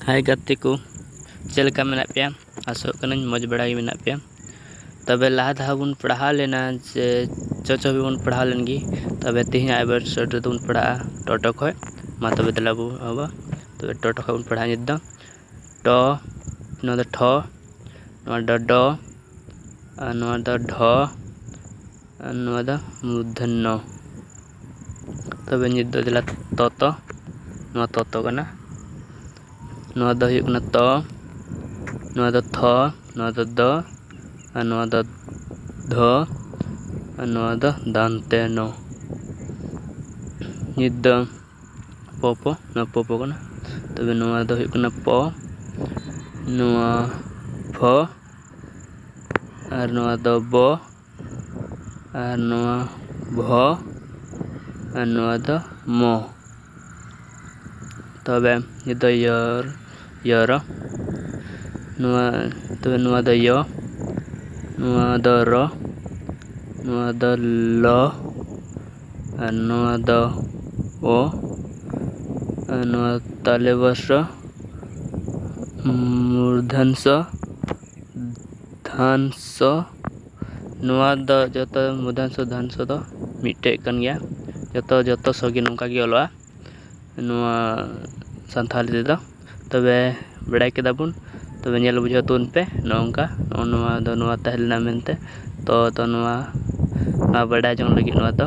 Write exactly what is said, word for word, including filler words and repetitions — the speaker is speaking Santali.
ᱦᱟᱭ ᱜᱟᱛᱮ ᱠᱚ, ᱪᱮᱫ ᱞᱮᱠᱟ ᱢᱮᱱᱟᱜ ᱯᱮᱭᱟ? ᱟᱥᱚᱜ ᱠᱟᱹᱱᱟᱹᱧ ᱢᱚᱡᱽ ᱵᱟᱲᱟ ᱜᱮ ᱢᱮᱱᱟᱜ ᱯᱮᱭᱟ᱾ ᱛᱚᱵᱮ ᱞᱟᱦᱟ ᱫᱷᱟᱣ ᱵᱚᱱ ᱯᱟᱲᱦᱟᱣ ᱞᱮᱱᱟ, ᱡᱮ ᱪᱚ ᱪᱚ ᱵᱚᱱ ᱯᱟᱲᱦᱟᱣ ᱞᱮᱱ ᱜᱮ᱾ ᱛᱚᱵᱮ ᱛᱮᱦᱮᱧᱟᱜ ᱮᱯᱤᱥᱳᱰ ᱨᱮᱫᱚ ᱵᱚᱱ ᱯᱟᱲᱦᱟᱜᱼᱟ ᱴᱚᱴᱚ ᱠᱷᱚᱡ᱾ ᱢᱟ ᱛᱚᱵᱮ ᱫᱮᱞᱟ ᱵᱚ ᱮᱦᱚᱵᱟ᱾ ᱛᱚᱵᱮ ᱴᱚᱴᱚ ᱠᱷᱚᱡ ᱵᱚᱱ ᱯᱟᱲᱦᱟᱜᱼᱟ ᱱᱤᱛ ᱫᱚ᱾ ᱴᱚ, ᱱᱚᱣᱟ ᱫᱚ ᱴᱷᱚ, ᱱᱚᱣᱟ ᱫᱚ ᱰᱚ, ᱟᱨ ᱱᱚᱣᱟ ᱫᱚ ᱰᱷᱚ, ᱟᱨ ᱱᱚᱣᱟ ᱫᱚ ᱢᱩᱨᱫᱷᱚᱱᱱᱚ᱾ ᱛᱚᱵᱮ ᱱᱤᱛ ᱫᱚ ᱫᱮᱞᱟ ᱛᱚᱛᱚ, ᱱᱚᱣᱟ ᱛᱚᱛᱚ ᱠᱟᱱᱟ᱾ ᱱᱚᱣᱟ ᱫᱚ ᱦᱩᱭᱩᱜ ᱠᱟᱱᱟ ᱛᱚ, ᱱᱚᱣᱟ ᱫᱚ ᱛᱷᱚ, ᱱᱚᱣᱟ ᱫᱚ ᱫᱚ, ᱟᱨ ᱱᱚᱣᱟ ᱫᱚ ᱫᱷᱚ, ᱟᱨ ᱱᱚᱣᱟ ᱫᱚ ᱫᱟᱱᱛᱮ ᱱᱚ᱾ ᱱᱤᱛ ᱫᱚ ᱯᱚ ᱯᱚ, ᱱᱚᱣᱟ ᱯᱚ ᱯᱚ ᱠᱟᱱᱟ᱾ ᱛᱚᱵᱮ ᱱᱚᱣᱟ ᱫᱚ ᱦᱩᱭᱩᱜ ᱠᱟᱱᱟ ᱯᱚ, ᱱᱚᱣᱟ ᱯᱷᱚ, ᱟᱨ ᱱᱚᱣᱟ ᱫᱚ ᱵᱚ, ᱟᱨ ᱱᱚᱣᱟ ᱵᱷᱚ, ᱟᱨ ᱱᱚᱣᱟ ᱫᱚ ᱢᱚ᱾ ᱛᱚᱵᱮ ᱱᱤᱛ ᱫᱚ ᱭᱚᱨ, ᱭᱚᱨᱚ᱾ ᱱᱚᱣᱟ, ᱛᱚᱵᱮ ᱱᱚᱣᱟ ᱫᱚ ᱭᱚ, ᱱᱚᱣᱟ ᱫᱚ ᱨᱚ, ᱱᱚᱣᱟ ᱫᱚ ᱞᱚ, ᱟᱨ ᱱᱚᱣᱟ ᱫᱚ ᱚ, ᱟᱨ ᱱᱚᱣᱟ ᱛᱟᱞᱮᱵᱚᱥᱚ, ᱢᱩᱨᱫᱷᱟᱱᱥᱚ, ᱫᱷᱟᱱᱥᱚ᱾ ᱱᱚᱣᱟ ᱫᱚ ᱡᱚᱛᱚ ᱢᱩᱨᱫᱷᱟᱱᱥᱚ ᱫᱷᱟᱱᱥᱚ ᱫᱚ ᱢᱤᱫᱴᱮᱡ ᱠᱟᱱ ᱜᱮᱭᱟ᱾ ᱡᱚᱛᱚ, ᱡᱚᱛᱚ ᱥᱚ ᱜᱮ ᱱᱚᱝᱠᱟ ᱜᱮ ᱚᱞᱚᱜᱼᱟ ᱱᱚᱣᱟ ᱥᱟᱱᱛᱷᱟᱞᱤ ᱛᱮᱫᱚ᱾ ᱛᱚᱵᱮ ᱵᱟᱲᱟᱭ ᱠᱮᱫᱟ ᱵᱚᱱ᱾ ᱛᱚᱵᱮ ᱧᱮᱞ ᱵᱩᱡᱷᱟᱹᱣ ᱛᱟᱵᱚᱱ ᱯᱮ ᱱᱚᱜᱼᱚ ᱱᱚᱝᱠᱟ, ᱱᱚᱜᱼᱚ ᱱᱚᱣᱟ ᱫᱚ ᱱᱚᱣᱟ ᱛᱟᱦᱮᱸ ᱞᱮᱱᱟ ᱢᱮᱱᱛᱮ᱾ ᱛᱚ, ᱛᱚ ᱱᱚᱣᱟ, ᱱᱚᱣᱟ ᱵᱟᱰᱟᱭ ᱡᱚᱝ ᱞᱟᱹᱜᱤᱫ ᱱᱚᱣᱟ ᱫᱚ